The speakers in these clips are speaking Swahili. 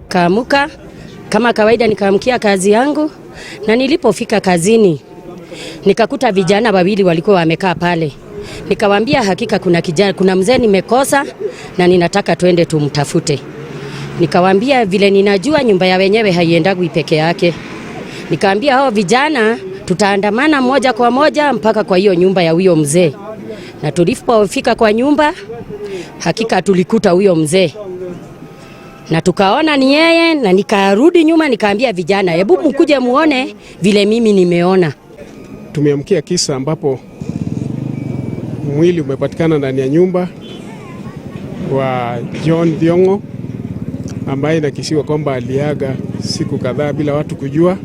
Kaamuka kama kawaida, nikaamkia kazi yangu, na nilipofika kazini nikakuta vijana wawili walikuwa wamekaa pale. Nikawaambia hakika kuna kijana, kuna mzee nimekosa na ninataka twende tumtafute. Nikawaambia vile ninajua nyumba ya wenyewe haiendagwi peke yake. Nikaambia hao vijana tutaandamana moja kwa moja mpaka kwa hiyo nyumba ya huyo mzee, na tulipofika kwa nyumba, hakika tulikuta huyo mzee na tukaona ni yeye, na nikarudi nyuma nikaambia vijana, hebu mkuje muone vile mimi nimeona. Tumeamkia kisa ambapo mwili umepatikana ndani ya nyumba wa John Thiong'o ambaye inakisiwa kwamba aliaga siku kadhaa bila watu kujua,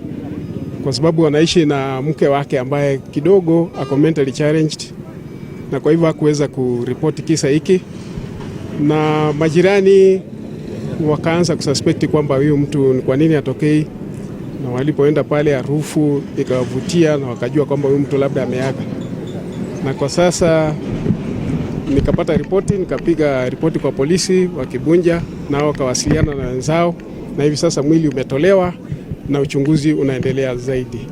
kwa sababu wanaishi na mke wake ambaye kidogo ako mentally challenged, na kwa hivyo hakuweza kuripoti kisa hiki, na majirani wakaanza kususpect kwamba huyu mtu ni kwa nini atokei, na walipoenda pale harufu ikawavutia na wakajua kwamba huyu mtu labda ameaga. Na kwa sasa nikapata ripoti, nikapiga ripoti kwa polisi wa Kibunja, nao wakawasiliana na wenzao, na hivi sasa mwili umetolewa na uchunguzi unaendelea zaidi.